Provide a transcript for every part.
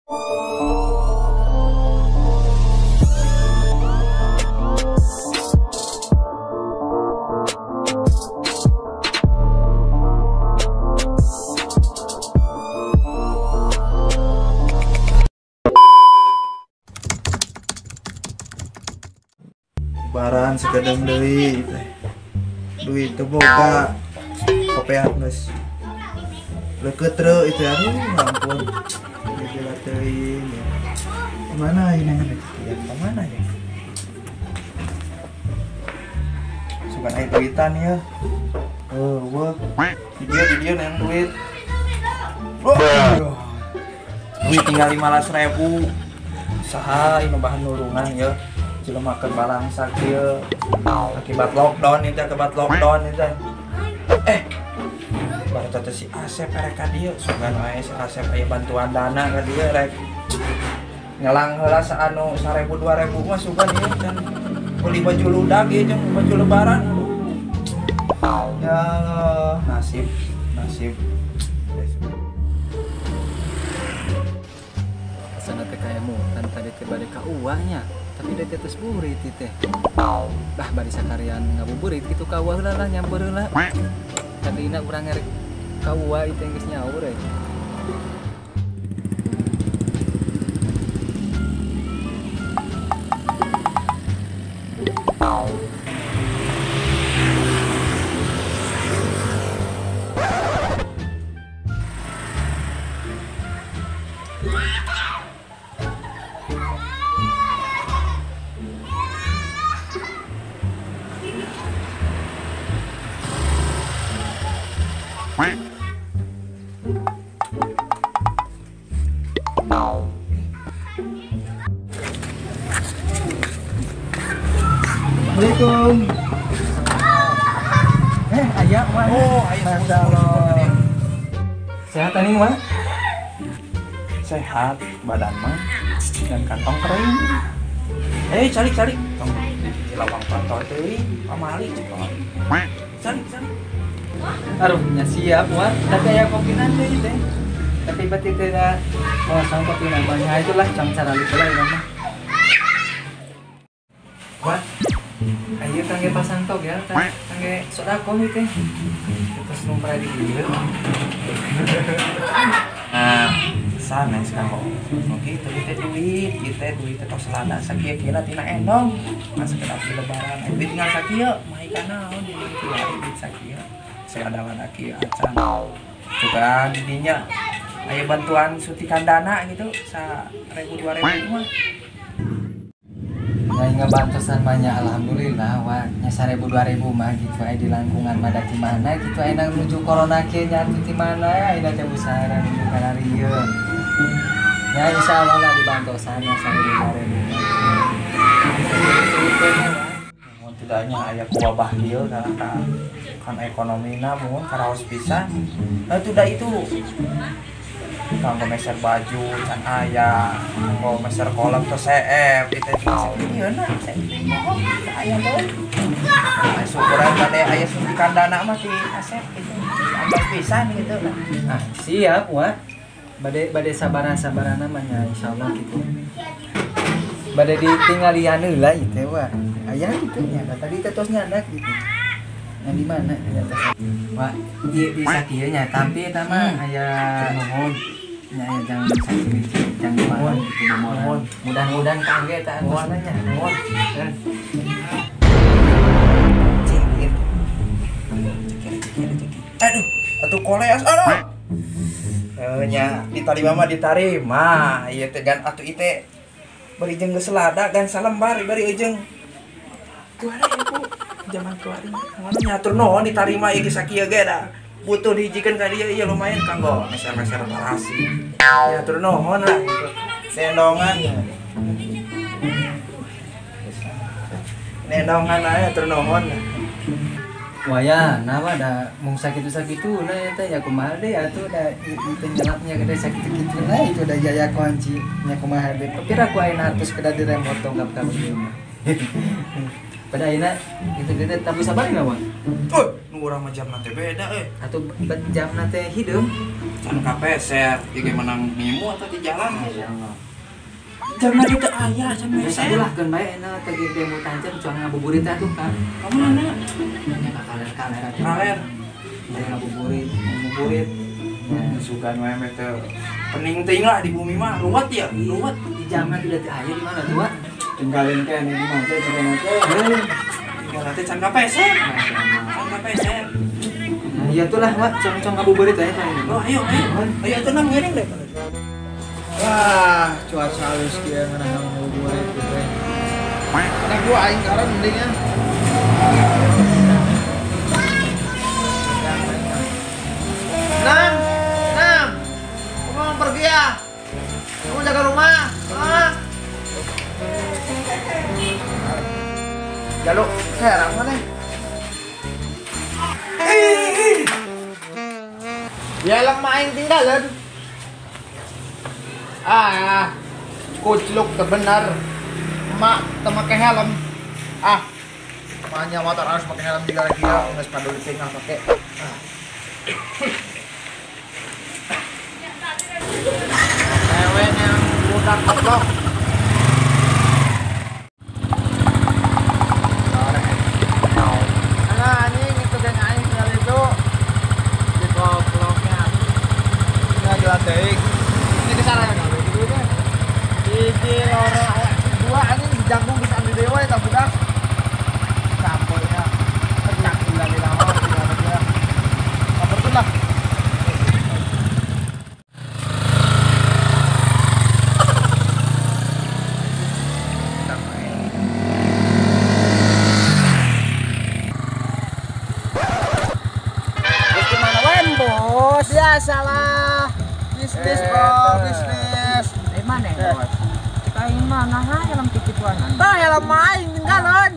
Lebaran sekedeng deui teh. Duit teu boga. Kopean geus. Leukeut reu itu aduh ampun. Gila teuing ya. Mana ini ya? Kemana ya? Sugan aya duitan ya. Oh, wah. Di dia nang duit. Oh, duit tinggal 15.000. Saha ini bahan nulungan ya. Jelema keur balangsa kieu akibat lockdown itu, akibat lockdown itu. Baru teh si Asep rek ka dieu, sugan wae si Asep aya bantuan dana ka dieu rek ngelang heula saanu 1000 2000 mah sugan ieu can beli baju ludak ieu jeung baju lebaran. Ya Allah, nasib nasib. Sana teh kaemutan tadi teh bade ka uangnya. Tapi da teh burit teh. Bah bari sakarian ngabuburit kitu ka uwa heula lah nyamper heula. Tadina urang ngerek ka uwa ieu teh geus nyaur euy. Assalamualaikum. Aya mah. Oh, aya. Masyaallah. Sehat aning mah? Sehat badan mah dan kantong kering. Calik-calik. Tong di lawang pantau teuing, pamali cek. Calik-calik. Aduh, nya siap wah. Tapi aya kopi nanti teh. Tapi berarti teh da kosong kopi namanya itulah cang cara lah ieu mah. Wah. Ayo kangge pasang tog ya, kangge sodako ieu teh. Terus numpra di dieu. Nah, sanes kanggo. Nu kitu teh duit, ieu teh duit teh tos lada sakieu-kieu tina endong. Masa kedap di lebaran, duit tinggal sakieu, mah ikan naon di duit sakieu. Selada-lada kieu acan. Juga didinya aya bantuan suntikan dana gitu, 1.000 2.000 mah. Nah, ngabantosan banyak alhamdulillah wah nya 1.000 2.000 mah gitu aya di langkungan mah da ti mana gitu aya nuju corona kieu nya ti mana aya teh usaha nuju kararieu. Ya insyaallah lah dibantosan nya 1.000 2.000. Mun tidaknya aya ku wabah kieu karena kan ekonomina mun karaos pisan. Nah itu dah itu. Kanggo meser baju can aya, kanggo meser kolak tos seep, itu cuma sakieu na, sakieu aya teh. Nah, syukuran bade aya suntikan dana mah ti Asep gitu. Ambas pisan gitu lah. Ah, siap wah. Bade bade sabaran-sabarana mah nya insyaallah gitu. Bade ditinggalian heula ieu teh wah. Aya kitu nya, tadi teh tos nyandak gitu. Yang di mana aya teh? Wah, ieu bisa kieu nya, tapi eta mah aya nuhun. Nya aya jang sakit jang nuhun gitu nuhun. Mudah-mudahan kangge eta antosna nya. Nuhun. Cingir. Cekir. Aduh, atuh koleas aduh. Nya ditarima mah ditarima. Ieu teh gan atuh ieu teh bari jeung geus lada gan salembar bari jeung kuari ibu zaman kuari ngono nyatur nuhun ditarima ieu geus sakieu ge da. Butuh dihijikeun ka dieu ieu lumayan kanggo meser-meser tarasi. Nyatur nuhun lah gitu. Sendongan. Nendongan aya atur nuhun. Wah ya, nama da mung sakitu-sakitu na eta ya kumaha deui atuh da teu nyelapnya gede sakitu-kitu na itu da jaya kunci nya kumaha deui. Tapi aku ayeuna atus kedah diremot tongkap ka ieu mah. Pada ayeuna gitu-gitu tapi sabar enggak, Bang? Nu urang mah jamna teh beda euy. Atuh jamna teh hideung. Can kapeser, ieu ge menang ngimu atau di jalan. Jamna itu aya can meser. Lah keun bae euna teh demo tancap cuang ngabuburit teh atuh kan. Ka mana? Nya ka kaler-kaler atuh. Kaler. Ngabuburit, ngabuburit. Sugan wae meh teh pening teuing lah di bumi mah ruwet ya, ruwet. Di jamna tidak teh aya di mana tuh, Wak? Tinggalin teh di mana teh cenah teh. Tinggal teh can kapeser. Can kapeser. Nah, iya tuh lah, Wak, cong-cong ngabuburit teh. Oh, ayo, ayo. Ayo atuh nang ngiring deh. Wah, cuaca halus kieu ngeunah ngabuburit gitu teh. Karena gua aing karan mending ya. Nam, Nam, kamu mau pergi ya? Kamu jaga rumah, ah? Jaluk, heran mana? Ya lemah aing tinggalan. Ah, kucluk terbenar. Mak, teu make helm. Ah, makanya motor harus pakai helm juga lagi ya, nggak peduli tengah pakai. Ah. Ewen yang budak koplok. Nah, anjing itu geng aing kali itu di koploknya. Nggak jelas teuing. Ini di sana ya kalau gitu deh. Hiji loro dua anjing di jangkung bisa ambil dewa eta budak. Samponya pecah gula di lama dia. Kabar lah. Biasalah bisnis bro, bisnis. Dari mana ya bos? Kita ingin mana ha helm titipuanan. Tah helm aing tinggalan.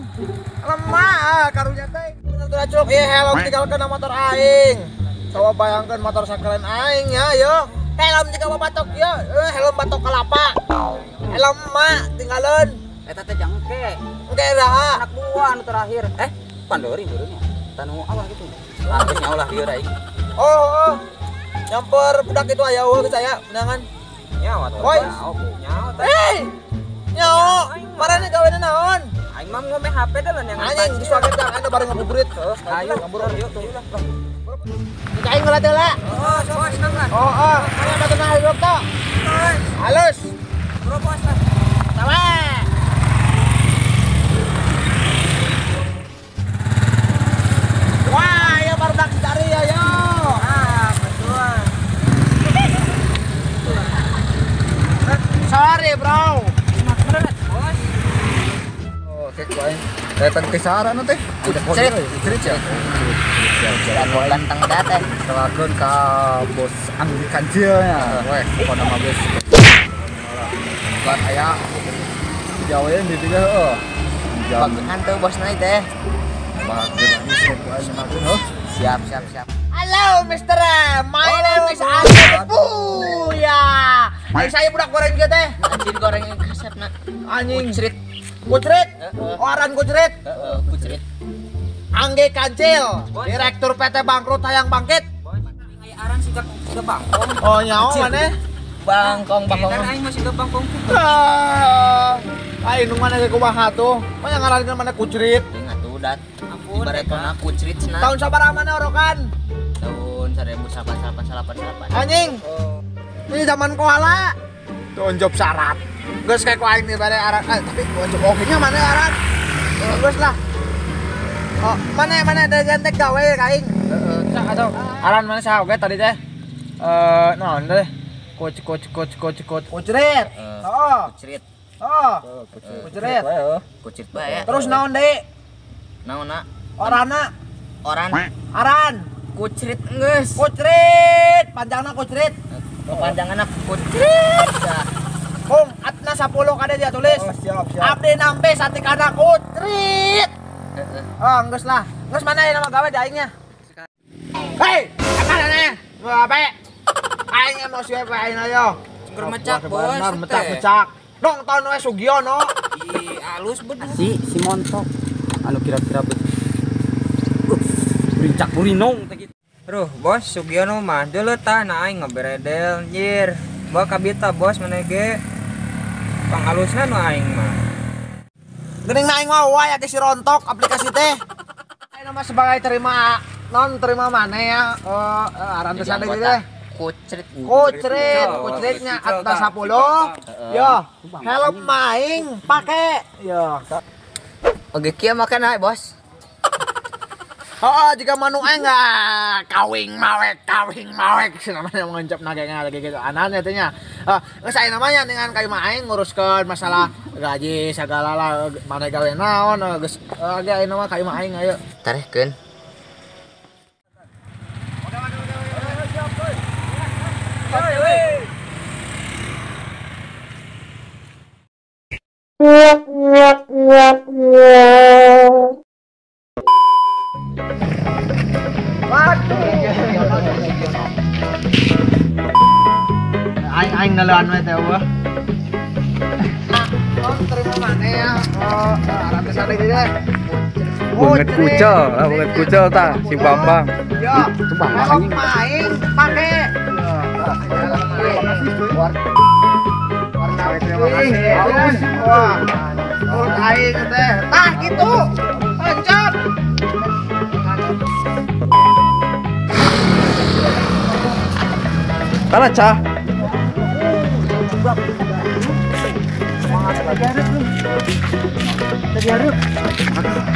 Lemah karunya teh. Bener tuh acuk. Ieu helm tinggalkeun motor aing. Coba bayangkeun motor sakeren aing ya, yo. Helm jika batok ya, helm batok kelapa. Helm mah tinggalan. Eta teh jangke. Engke iraha. Anak buah anu terakhir. Pandori beureunnya. Tanu awah gitu. Habis nyawa lah dieu aing. Oh, oh. Nyamper budak itu aya eueuh saya menangan. Nyawa tuh. Woi. Nyawa. Hei. Nyawa. Marane gawena naon? Aing mah ngome HP dah lah yang anjing geus wae teh anu bareng ngabuburit. Ayo ngabur yuk tuh. Aing ngeulah teh lah. Oh, sok senang lah. Oh, oh. Mana batu nah hirup teh. Halus. Bro bos lah. Tawa. Wah, ya barudak cari ya yo. Ah, betul. Sorry, bro. Berat, bos. Oh, kayak lain. Kayak kisaran teh. Cerit ya. Ganteng dah teh. Kelakuan ka bos Anggi Kancil nya. Weh, pokona mah geus. Lan aya digawean di dieu heuh. Bagehan teu bosna teh. Siap, siap, siap. Halo, Mister. My name is Anggi. Buya. Ayo saya budak goreng kieu teh. Anjing goreng kasepna. Anjing. Kucrit. Kucrit? Oran kucrit? Heeh, kucrit. Angge Kancil, Direktur PT Bangkrut Hayang Bangkit. Aya aran siga bangkong. Oh, nyaho maneh? Bangkong, bangkong. Aing mah siga bangkong. Ah, aing nu mana ge kumaha tuh? Mah ngarankeun maneh kucrit. Ting atuh dat. Ampun, baretona kucrit cenah. Tahun sabaraha maneh orokan? Tahun 1888. Anjing. Ini zaman koala. Tunjuk syarat. Geus kayak ku aing nih bare aran. Tapi tunjuk oke nya maneh aran. Geus lah. Oh, mana mana ada gantek gawe ka aing. Heeh, atau aran mana saha oge tadi teh? Naon teh? Coach coach coach coach coach. Kucrit. Heeh. Kucrit. Heeh. Kucrit. Kucrit bae. Terus naon deui? Naonna? Orana. Oran. Aran. Kucrit geus. Kucrit, panjangna kucrit. Kepanjanganna kucrit. Kung atna 10 kada dia tulis. Oh, siap, siap. Abdi nampe satikana kucrit. Oh, geus lah. Geus mana ya nama gawe di aingnya? Hei, apa nih? Mau apa? Aing emosi wae aing ayo. Sumber mecak, bos. Mecak-mecak. Dong tahun we Sugiono. Ih, halus bener. Si montok. Anu kira-kira burincak burinong teh kitu. Aduh, bos Sugiono mah deuleu tah na aing ngaberedel anjir. Bawa kabita bos maneh ge. Pangalusna nu aing mah. Geuning na aing mah wae aya si rontok aplikasi teh. Aing mah sebagai terima non terima mana ya aran teh sana teh. Kucrit. Kucrit, kucritnya atas 10. Yo, helm maing pake. Yo. Oke, kieu makan ae, bos. Oh, jika manu aing enggak kawing mawek si namanya mengencap nagengna lagi gitu. Anane teh nya. Geus aya namanya dengan kayu mah aing nguruskeun masalah gaji sagala lah mana gawe naon geus ge aya mah kayu mah aing ayo. Tarehkeun. Aing aing nalean we teh eueuh. Oh, terima mana ya? Oh, aran teh sana teh. Banget kucel, banget kucel tah si Bambang. Yo, helm maing pake. Wah, aing teh. Tah gitu. Pancap. Tanah cah.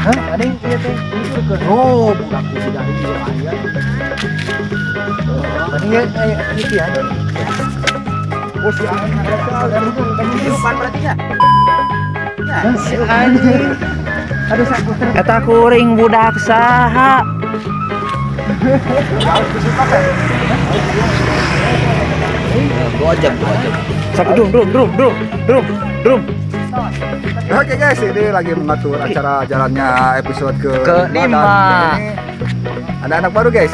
Hah, ada yang iya teh. Oh, budak kudu dari ieu aya. Tadi ya itu ya. Oh, si anjing bukan berarti nya. Si anjing. Aduh saku. Eta kuring budak saha? 2 jam, 2 jam. Sapu drum. Oke guys, ini lagi mengatur acara jalannya episode ke-5. Ini ada anak baru guys.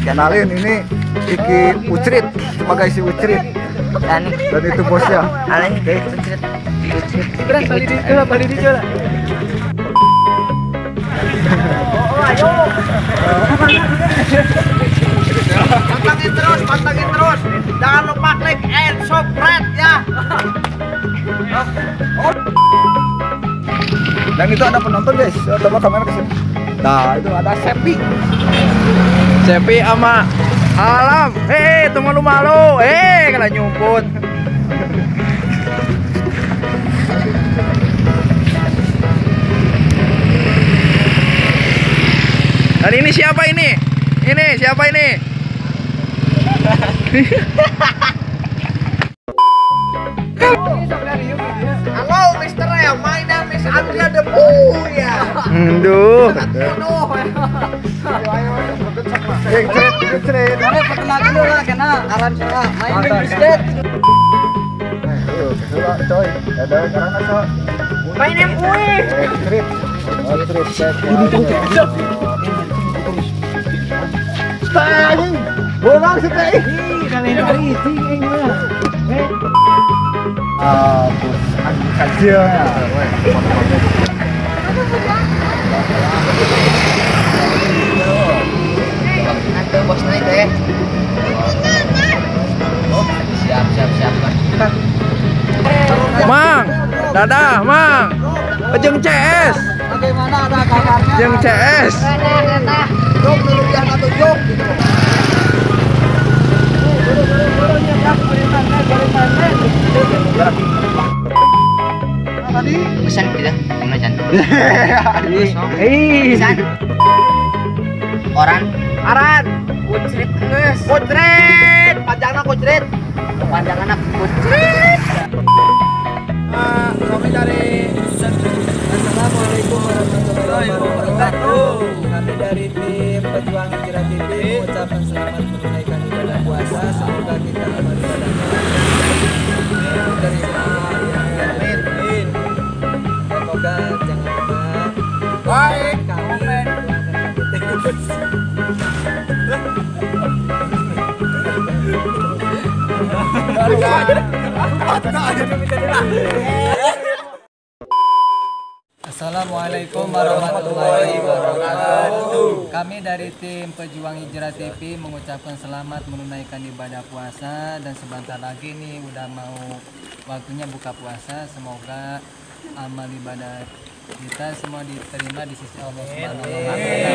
Kenalin ini Kiki Ucrit sebagai si Ucrit. Dan itu bosnya. Oke. Balik di lah. Ayo. Pantengin terus. Jangan lupa klik and subscribe ya. Dan itu ada penonton guys. Coba kamera ke sini. Nah, itu ada Sepi. Sepi sama Alam. Hei, tunggu lu malu. Hei, kena nyumput. Dan ini siapa ini? Ini siapa ini? Halo Mr. M, my name is Andrea the Buya. Aduh. Cret. Mana perkenalan dulu lah, kena aran salah. My name is Dad. Coy, ada karena so. My name Uwi. Cret. Cret. Bolang sih teh. Ah, kecil ya. Nanti bos naik deh. Siap. Mang, dadah Mang. Jeung CS. Bagaimana ada kabarnya? Jeung CS. Jom dulu ya atau jom gitu. Tadi pesan kita, pesan. Pesan. Orang, aran, kucrit geus. Kucrit, panjangna kucrit. Panjangna kucrit. Kami dari Assalamualaikum warahmatullahi wabarakatuh. Kami dari tim Pejuang Hijrah TV mengucapkan selamat menunaikan ibadah puasa. Semoga kita amal ibadahnya dari semua yang amin. Semoga jangan lupa like, komen, doakan kami terus. Assalamualaikum warahmatullahi wabarakatuh. Kami dari tim Pejuang Hijrah TV mengucapkan selamat menunaikan ibadah puasa dan sebentar lagi nih udah mau waktunya buka puasa. Semoga amal ibadah kita semua diterima di sisi Allah Subhanahu wa taala.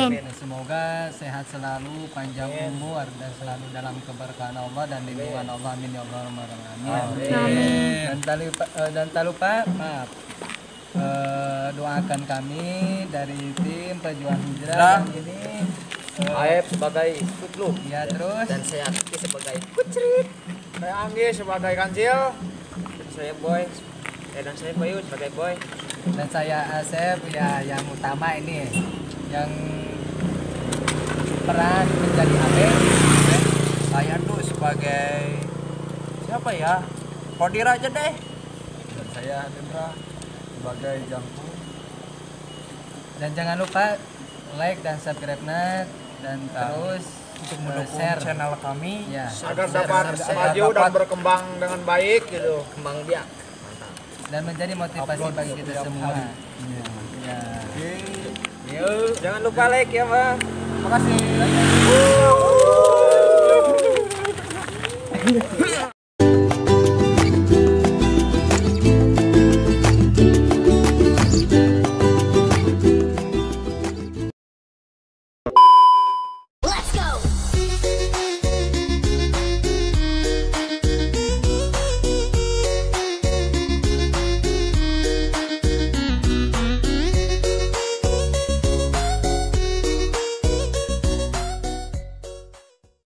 Amin. Semoga sehat selalu, panjang umur dan selalu dalam keberkahan Allah dan lindungan Allah. Amin ya Allah rabbal alamin. Amin. Dan tak lupa maaf, doakan kami dari tim Pejuang Hijrah ini Aep sebagai Kutlu. Ya, terus dan saya Aki sebagai Kucrit. Saya Anggi sebagai Kancil. Dan saya Boy. Dan saya Bayu sebagai Boy. Dan saya Asep ya, yang utama ini yang peran menjadi Abe. Saya tuh sebagai siapa ya? Kodir aja deh. Dan saya Hendra sebagai Jangku. Dan jangan lupa like dan subscribe-nya dan terus untuk mendukung share channel kami ya, agar dapat maju dan berkembang dengan baik gitu. Kembang biak. Dan menjadi motivasi bagi kita semua. Ya. Ya. Jangan lupa like ya, Bang. Terima kasih.